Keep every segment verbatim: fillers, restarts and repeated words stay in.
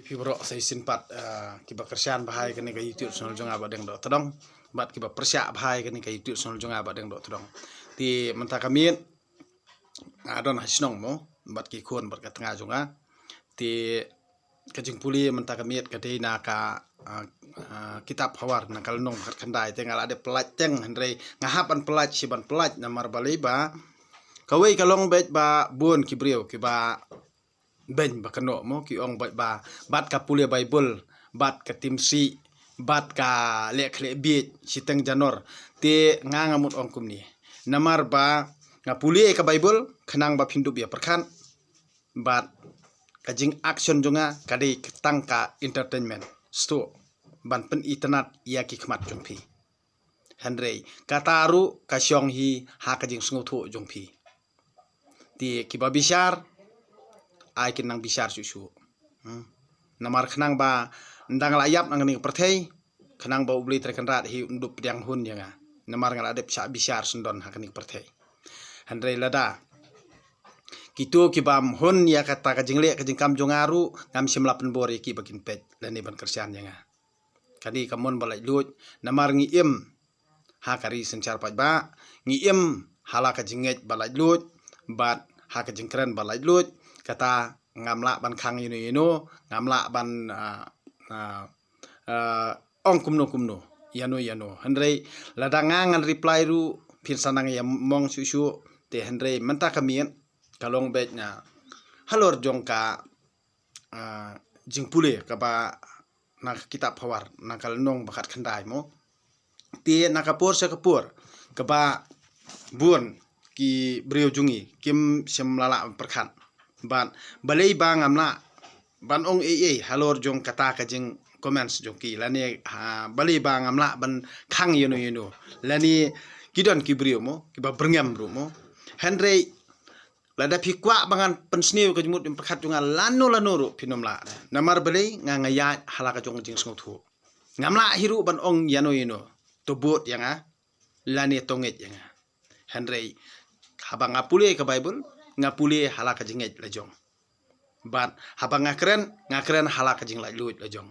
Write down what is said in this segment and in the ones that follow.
Phi baroh sa shisien pat, ah, kiba kyrshan bha ïa kane ka YouTube channel jong nga Bah Deng Dohtdong, bad kiba pyrshah bha ïa kane ka YouTube channel jong nga Bah Deng Dohtdong. Te mynta ka miet nga don ha shnong mo, bad ki khun bad ka tnga jong nga. Te ka jingpule mynta ka miet ka dei na ka, ah, ah, kitab Hawar na ka lynnong khatkhyndai. Te nga la dep pyllait teng, hynrei nga hap ban pyllait, shi ban pyllait namar balei ba kawei ka long beit ba bun ki briew kiba beiñ ba kynnoh mo, ki ong beit ba bad ka pule Baibl, bad ka tim sih, bad ka leh khleh bieit shiteng janor. Te nga nga mut ong kumne, namar ba nga pule ka Baibl khnang ba phin dup ïa pyrkhat, bad ka jing action jong nga ka dei tang ka entertainment, shuh ban pynitynnad ïa ki khmat jong phi. Hynrei kata ruh ka shong hi ha ka jingsngewthuh jong phi. Te kiba bishar, ai kin nang bishar shuh shuh. Hmm. Namar khnang ba ynda nga la ïap na kane ka pyrthei, khnang ba U Blei Trai Kynrad hi un dup pdiang hun ïa nga. Namar nga la dep shah bishar sngewdon ha kane ka pyrthei. Hynrei lada kito ki bym hun ïa kata ka jingleh ka jingkam jong nga ruh, ngam shym la pynbor ïa ki ba kin peit lane ban kyrshan ïa nga. Kane ka mon ba laitluid, namar ngi im ha ka ri synshar paidbah, ngi im ha la ka jingngeit ba laitluid, bad ha ka jingkren ba laitluid. Kata ngam lah ban khang ïano ïano, ngam lah ban, ah, ah, ah, ong kumno kumno, ïano ïano. Hynrei lada nga ngan reply ruh, phin sa nang ïa mong shuh shuh. Te hynrei mynta ka miet ka long beit na halor jong ka, ah, jingpule kaba na ka kitab Hawar na ka lynnong ba khatkhyndai mo. Te na ka por sha ka por kaba bun ki briew jong ngi kim shym la lah pyrkhat. Bad balei ba ngam lah ban ong ei ei halor jong kata ka jing comments jong ki, lane, ha, balei ba ngam lah ban khang ïano ïano, lane ki don ki briew mo kiba byrngem ruh mo. Hynrei lada phi kwah ba ngan pynsniew ka jingmut jingpyrkhat jong nga lano lano ruh phin ym lah. Namar balei? Nga nga ïaid ha la ka jong ka jingsngewthuh. Ngam lah hi ruh ban ong ïano ïano, to bud ïa nga lane to ngeit ïa nga. Hynrei haba nga pule ka Baibl, nga pule ha la ka jingngeit la jong. Bad haba nga kren, nga kren ha la ka jinglaitluid la jong.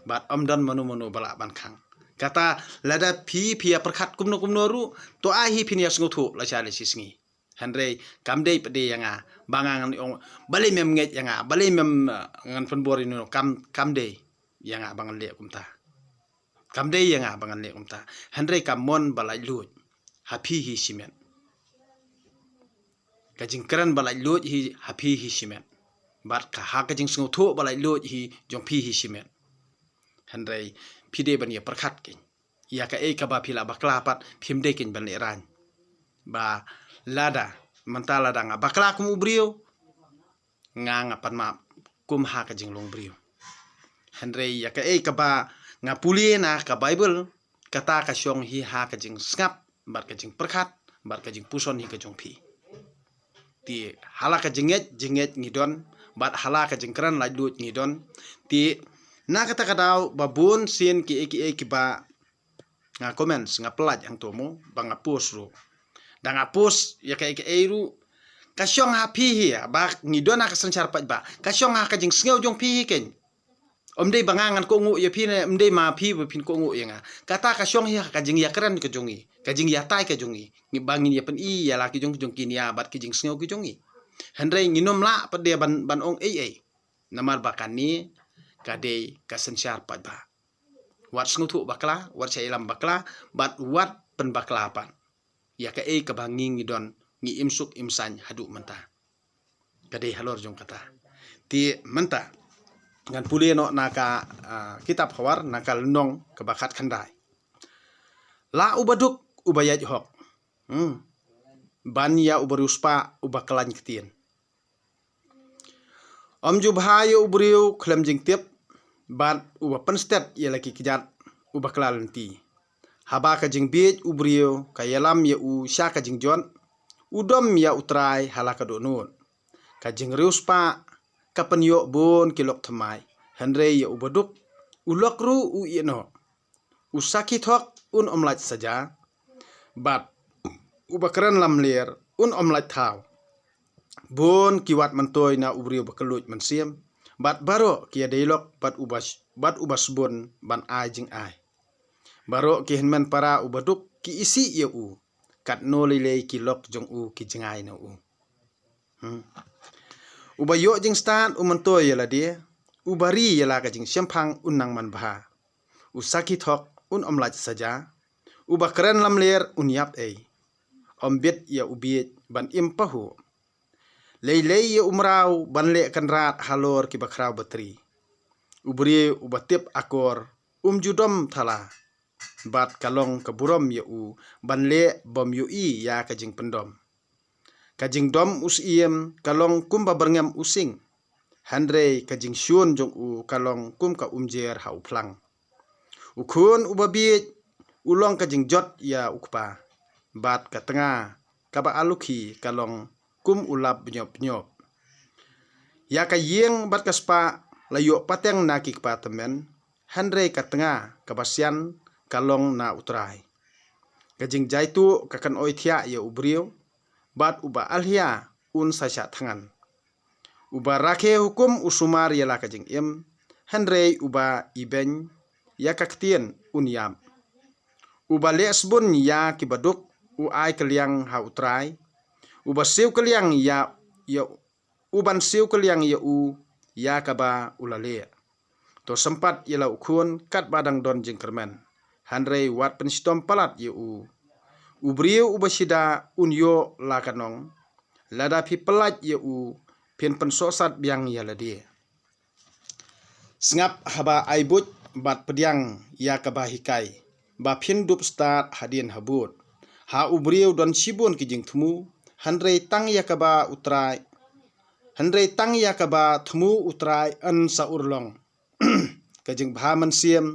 Bad ym don mano mano ba lah ban khang. Kata lada phi, phi ïa pyrkhat kumno kumno ruh, to ai hi phin ïa sngewthuh la sha la shisngi. Hynrei kam dei pat dei ïa nga ba nga ngan ong, balei mem ngeit ïa nga, balei mem, eh, ngan pynbor ïano, kam, kam dei ïa nga ba ngan leh kumta. Kam dei ïa nga ba ngan leh kumta. Hynrei ka mon ba laitluid ha phi hi shimet. Ka jingkren ba laitluid hi ha phi hi shimet. Bad ka ha ka jingsngewthuh ba laitluid hi jong phi hi shimet. Hynrei phi dei ban ïa pyrkhat kein ïa kaei kaba phi la bakla pat, phim dei kein ban lehraiñ. Ba lada mynta lada nga bakla kum u briew, nga nga pan map kum ha ka jinglong briew. Hynrei ïa kaei kaba nga pule na ka Baibl, kata ka shong hi ha ka jingsngap bad ka jingpyrkhat bad ka jingpuson hi ka jong phi. Te ha la ka jingngeit, jingngeit ngi don, bad ha la ka jingkren laitluid ngi don. Te na kata ka daw ba bun sien kiei kiei kiba nga comments, nga pyllait hangto mo, ba nga post ruh. Da nga post ïa kaei kaei ruh, ka shong ha phi hi, ba ngi don ha ka synshar paidbah, ka shong ha ka jingsngew jong phi hi kein. Ym dei ba nga ngan kohnguh ïa phi ne ym dei ma phi ba phin kohnguh ïa nga. Kata ka shong hi ha ka jingïakren ka jong ngi, ka jingïatai ka jong ngi. Ngi ba ngin ïa pyni ïa la ki jong ki jong ki nia bad ki jingsngew ki jong ngi. Hynrei ngin ym lah pat de ban, ban ong ei ei. Namar ba kane ka dei ka synshar paidbah. Wat sngewthuh bakla, wat shah ïalam bakla, bad wat pynbakla pat ïa kaei kaba ngi ngi don, ngi im suk im saiñ haduh mynta. Ka dei halor jong kata. Te mynta ngan pule noh na ka, ah, kitab Hawar na ka lynnong kaba khatkhyndai. La uba duk uba ïaid hok, hmm, ban ïa uba riewspah uba khlaiñ ktien. Ym ju bha ïa u briew khlem jingtip, bad uba pynstet ïa la ki kjat uba khlaiñ lynti. Haba ka jingbieit u briew ka ïalam ïa u sha ka jingjot, u dom ïa U Trai ha la ka dohnud. Ka jingriewspah ka pynïoh bun ki lok thymmai, hynrei ïa uba duk, u lok ruh u ïehnoh. U sakhi thok un ym lait saja, bad uba kren lamler un ym lait thaw. Bun ki wad myntoi na u briew ba kylluid mynsiem, Bad baroh ki ïadei lok bad uba, bad uba sbun ban ai jingai. Baroh ki hynmen para uba duk ki isih ïa u, katno lei lei ki lok jong u ki jngai na u. Hmm. Uba ïoh jingstad u myntoi ïa lade, uba ri ïa la ka jingshemphang un nang manbha. U sakhi thok un ym lait saja, uba kren lamler un ïap ei. Ym bit ïa u bieit ban im pahuh. Lei lei ïa u mraw ban leh kynrad halor kiba khraw batri. U briew uba tip akor um ju dom thala. Bad ka long ka burom ïa u ban leh bym ïohi ïa ka jingpyndom. Ka jingdom u syiem ka long kumba byrngem u sing. Hynrei ka jingshun jong u ka long kum ka umjer ha u phlang. U khun uba bieit u long ka jingjot ïa u kpa. Bad ka tnga kaba alukhi ka long kum u lap bniop bniop. Ïa ka ïing bad ka spah la ïoh pateng na ki kpa tymmen, hynrei ka tnga kaba sian ka long na U Trai. Ka jingjaituh ka kynoi thiah ïa u briew, bad uba alhia un sa shah thngan. Uba rakhe hukum u sumar ïa la ka jingim, hynrei uba ibeiñ ïa ka ktien un ïap. Uba leh sbun ïa kiba duk u ai kylliang ha U Trai. Uba siew kylliang ïa, ïa, uban siew kylliang ïa u ïa kaba u la leh. To sympat ïa la u khun katba dang don jingkyrmen. Hynrei wat pynshitom palat ïa u. U briew uba shida un ïoh la ka nong. Lada phi pyllait ïa u, phin pynsohsat biang ïa lade. Sngap haba ai buit bad pdiang ïa kaba hikai, ba phin dup stad hadien habud. Ha u briew don shibun ki jingthmu, hynrei tang ïa kaba U Trai, hynrei tang ïa kaba thmu U Trai yn sa urlong. Ka jingbha mynsiem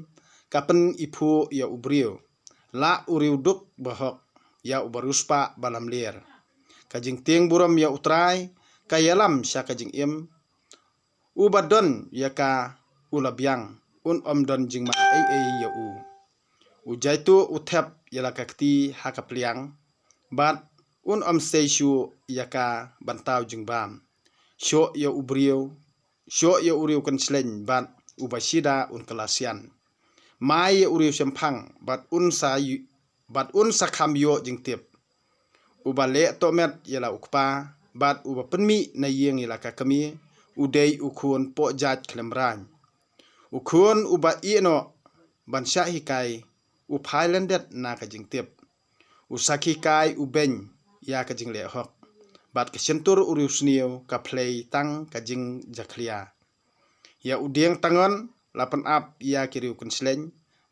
ka pyniphuh ïa u briew. Lah u riewduk bahok ïa uba riewspah ba lamler. Ka jingtieng burom ïa U Trai ka ïalam sha ka jingim. Uba don ïa ka u la biang, un ym don jingma ei ei ïa u. U jaituh u thep ïa la ka kti ha ka pliang, bad un ym sei shuh ïa ka ban taw jingbam. Shoh ïa u briew, shoh ïa u riew kynshleng bad uba shida un kylla sian. Mai ïa u riew shemphang bad un sa ï-, bad un sa kham ïoh jingtip. Uba leh tohmet ïa la u kpa, bad uba pynmih na ïing ïa la ka kmie, u dei u khun pohjait khlem raiñ. U khun uba ïehnoh ban shah hikai, u phai lyndet na ka jingtip. U sakhi kai u beiñ ïa ka jingleh hok. Bad ka shyntur u riewsniew ka phlei tang ka jingjakhlia. Ïa u dieng tangon la pynap ïa ki riew kynshleng,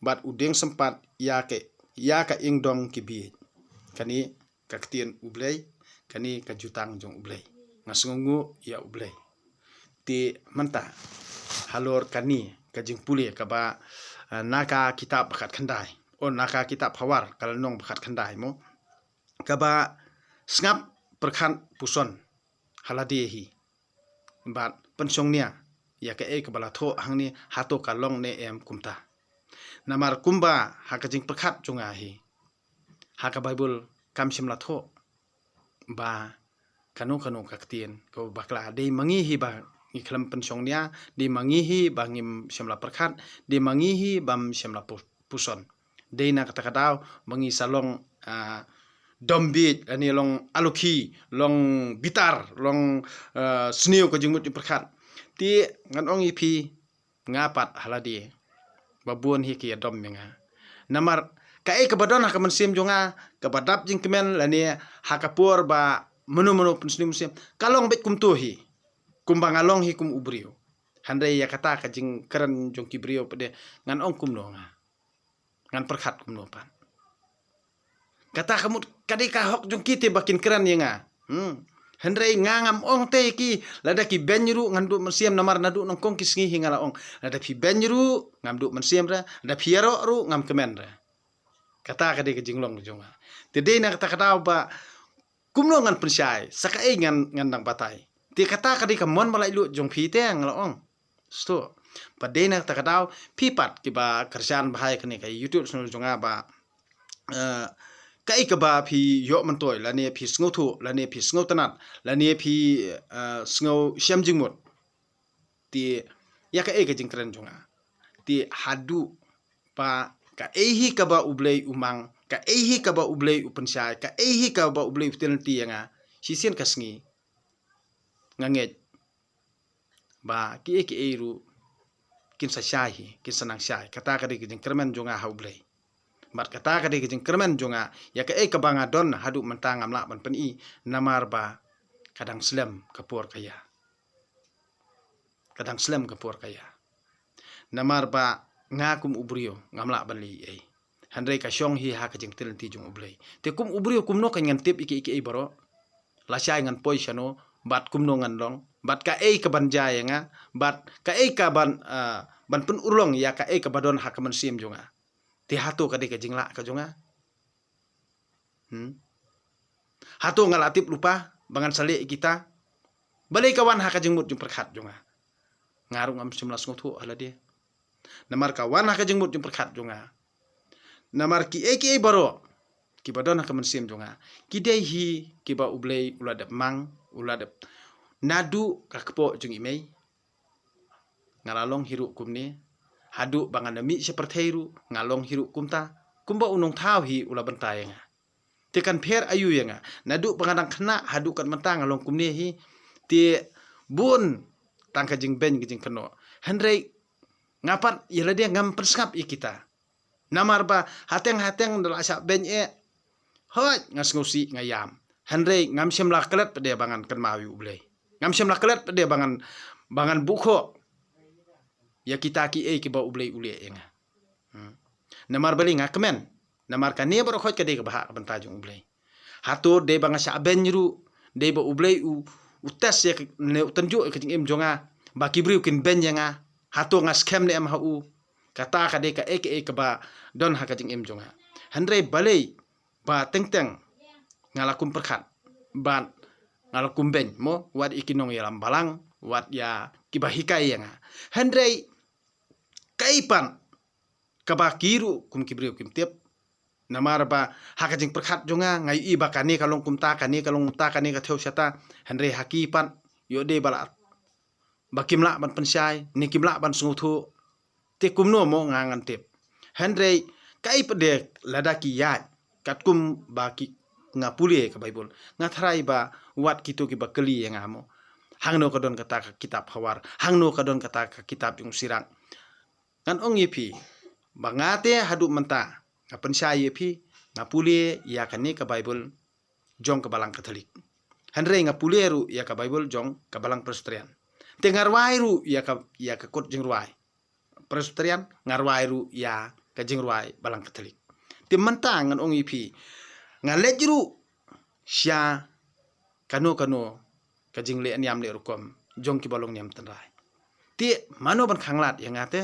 bad u dieng sympat ïa ka, ïa ka ingdong ki bieit. Kane ka ktien U Blei, kane ka jutang jong U Blei. Nga sngewnguh ïa U Blei. Te mynta halor kane ka jingpule kaba, eh, na ka kitab ba khatkhyndai. O, na ka kitab Hawar ka lynnong ba khatkhyndai mo. Kaba sngap pyrkhat puson ha lade hi. Bad pynshongnia ïa kaei kaba la thoh hangne, hato ka long ne em kumta. Namar kumba ha ka jingpyrkhat jong nga hi, ha ka Baibl kam shym la thoh ba kano kano ka ktien kaba bakla. Dei ma ngi hi ba ngi khlem pynshongnia, dei ma ngi hi ba ngim shym la pyrkhat, dei ma ngi hi bam shym la pu-, puson. Dei na kata ka daw ba ngi sa long, ah, dom bieit, lane long alukhi, long bitar, long, ah, sniew ka jingmut jingpyrkhat. Te ngan ong ïa phi, nga pat ha lade ba bun hi ki ïa dom ïa nga. Namar kaei kaba don ha ka mynsiem jong nga, kaba dap jingkmen lane ha ka por ba mano mano pynsniew mynsiem, ka long beit kumto hi. Kumba nga long hi kum u briew. Hynrei ïa kata ka jingkren jong ki briew pat de ngan ong kumno nga. Ngan pyrkhat kumno pat. Kata ka mut ka dei ka hok jong ki te ba kin kren ïa nga. Hmm. Hynrei nga ngam ong te ki, lada ki beiñ ruh ngam duh mynsiem, namar naduh nyngkong ki sngi hi nga la ong, lada phi beiñ ruh ngam duh mynsiem re, lada phi ïaroh ruh ngam kmen re. Kata ka dei ka jinglong jong nga. Te dei na kata ka daw ba kumno ngan pynshai, sa kaei ngan, ngan dang batai. Te kata ka dei ka mon ba laitluid jong phi te nga la ong. Sto. Pat dei na kata ka daw, phi pat kiba kyrshan bha ïa kane ka YouTube channel jong nga ba, eh, kaei kaba phi ïoh myntoi, lane phi sngewthuh, lane phi sngewtynnat, lane phi, eh, sngewshem jingmut. Te ïa kaei ka jingkren jong nga? Te haduh ba kaei hi kaba U Blei u mang, kaei hi kaba U Blei u pynshai, kaei hi kaba U Blei u tyllti ïa nga, shisien ka sngi nga ngeit ba kiei kiei ruh kin sa shai hi, kin sa nang shai. Kata ka dei ka jingkyrmen jong nga ha U Blei. Bad kata ka dei ka jingkyrmen jong nga, ïa kaei kaba nga don haduh mynta ngam lah ban pyni, namar ba ka dang slem ka por ka ïa. Ka dang slem ka por ka ïa. Namar ba nga kum u briew ngam lah ban leh ei. Hynrei ka shong hi ha ka jingtylti jong U Blei. Te kum u briew kumno kan ngan tip ïa kiei kiei baroh? Lashai ngan poi shano, bad kumno ngan long, bad kaei kaban jia ïa nga, bad kaei kaban, ah, ban pynurlong ïa kaei kaba don ha ka mynsiem jong nga. Te hato ka dei ka jinglah ka jong nga? Hmm? Hato nga la tip lypa ba ngan sa leh ïa kita? Balei ka wan ha ka jingmut jingpyrkhat jong nga? Nga ruh ngam shym la sngewthuh ha lade. Namar ka wan ha ka jingmut jingpyrkhat jong nga. Namar kiei kiei baroh kiba don ha ka mynsiem jong nga, ki dei hi kiba U Blei u la dep mang, u la dep naduh ka kpoh jong i mei. Nga la long hi ruh kumne. Haduh ba ngan da mih sha pyrthei ruh nga long hi ruh kumta. Kumba u Nongthaw hi u la bynta ïa nga. Te kan pher aïu ïa nga? Naduh ba nga dang khynnah haduh kat mynta nga long kumne hi. Te bun tang ka jingbeiñ ka jingkynnoh. Hynrei nga pat ïa lade ngam pynsngap ïa kita. Namar ba hateng hateng da la shah beiñ eh, hooid nga sngewsih nga ïam. Hynrei ngam shym la klet pat de ba ngan kynmaw ïa U Blei. Ngam shym la klet pat de ba ngan, ba ngan bukhoh ïa kita kiei kiba U Blei u leh ïa nga. Hmm. Namar balei nga kmen? Namar kane baroh khoit ka dei kaba hap ha ka bynta jong U Blei. Hato dei ba nga shah beiñ ruh, dei ba U Blei u, u test ïa ka, ne u tynjuh ïa ka jingim jong nga ba ki briew kin beiñ ïa nga? Hato nga skhem ne em ha u? Kata ka dei kaei kaei kaba don ha ka jingim jong nga. Hynrei balei ba teng teng nga la kum pyrkhat bad nga la kum beiñ mo, wat ïa ki nongïalam balang, wat ïa kiba hikai ïa nga. Hynrei kaei pat kaba ki ruh kum ki briew kim tip. Namar ba ha ka jingpyrkhat jong nga nga ïohi ba kane ka long kumta, kane ka long kumta, kane ka thew shata. Hynrei ha ki pat ïoh dei ba la, ba kim lah ban pynshai ne kim lah ban sngewthuh. Te kumno mo nga ngan tip? Hynrei kaei pat de lada ki ïaid katkum ba ki, nga pule ka Baibl, nga tharai ba wat kito kiba kylli ïa nga mo, hangno ka don kata ka kitab Hawar, hangno ka don kata ka kitab jong u Sirak. Ngan ong ïa phi ba nga te haduh mynta nga pynshai ïa phi, nga pule ïa kane ka Baibl jong ka Balang Katholik. Hynrei nga pule ruh ïa ka Baibl jong ka Balang Presbyterian. Te nga rwai ruh ïa ka, ïa ka kot jingrwai Presbyterian, nga rwai ruh ïa ka jingrwai Balang Katholik. Te mynta ngan ong ïa phi, nga leit ruh sha kano kano ka jingleh niam leh rukom jong kiba long niam tynrai. Te mano ban khanglad ïa nga te?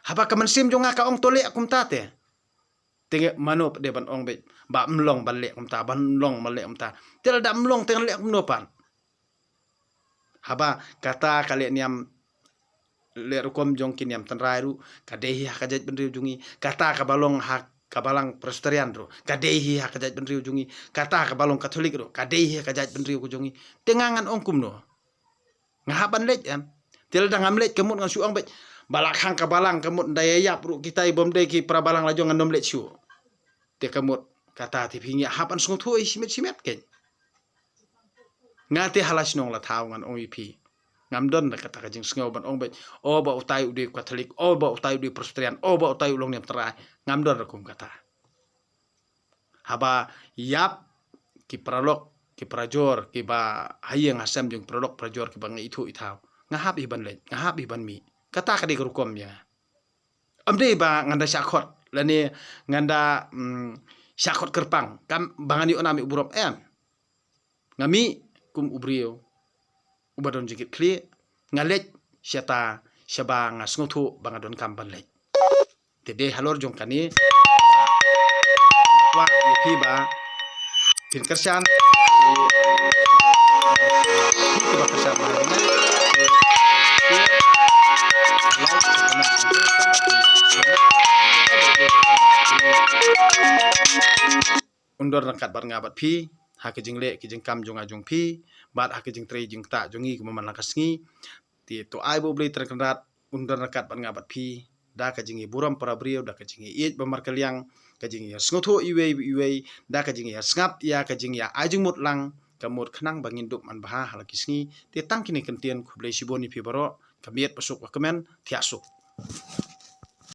Haba ka mynsiem jong nga ka ong to leh kumta te. Te mano pat de ban ong beit ba ym long ban leh kumta, ban long ban leh kumta? Te lada ym long te ngan leh kumno pat? Haba kata ka leh niam leh rukom jong ki niam tynrai ruh ka dei hi ha ka jaitbynriew jong ngi. Kata kaba long ha ka Balang Presbyterian ruh ka dei hi ha ka jaitbynriew jong ngi. Kata kaba long Katholik ruh ka dei hi ha ka jaitbynriew jong ngi. Te nga ngan ong kumno? Nga hap ban leit em? Te lada ngam leit ka mut ngan shu ong beit ba la khang ka balang, ka mut ynda ïa ïap ruh kita i bym dei ki para balang la jong, ngan ym leit shuh. Te ka mut kata te phi ngi hap ban sngewthuh ei shimet shimet keiñ. Nga te ha la shnong la thaw ngan ong ïa phi, ngam don da kata ka jingsngew ban ong beit o ba utai u dei Katholik, o ba utai u dei Presbyterian, o ba utai u long niam tynrai. Ngam don rukom kata. Haba ïap ki paralok, ki parajor, kiba ha ïing ha sem jong ki paralok parajor kiba nga ithuh ithaw, nga hap hi ban leit, nga hap hi ban mih. Kata ka dei ka rukom ïa nga. Ym dei ba ngan da shah khot lane ngan da, mm, shah khot kyrpang kam ba ngan ïoh nam ïoh burom em. Nga mih kum u briew uba don jingkitkhlieh, nga leit shata shaba nga sngewthuh ba nga donkam ban leit. Te dei halor jong kane ba nga kwah ïa phi ba phin kyrshan, phi kiba kyrshan ba ha ïa nga, like, comment, un don ryngkat bad nga bad phi ha ka jingleh ki jingkam jong nga jong phi bad ha ka jingtrei jingktah jong ngi kumba man la ka sngi. Te to ai ba U Blei Trai Kynrad un don ryngkat bad nga bad phi da ka jingïaburom para briew, da ka jingïaieit ba markylliang, ka jingïasngewthuh iwei iwei, da ka jingïasngap ïa ka jingïa ai jingmut lang, ka mut khnang ba ngin dup man bha ha la ki sngi. Te tang kine ki kyntien, khublei shibun ïa phi baroh, ka miet ba suk ba kmen, thiah suk.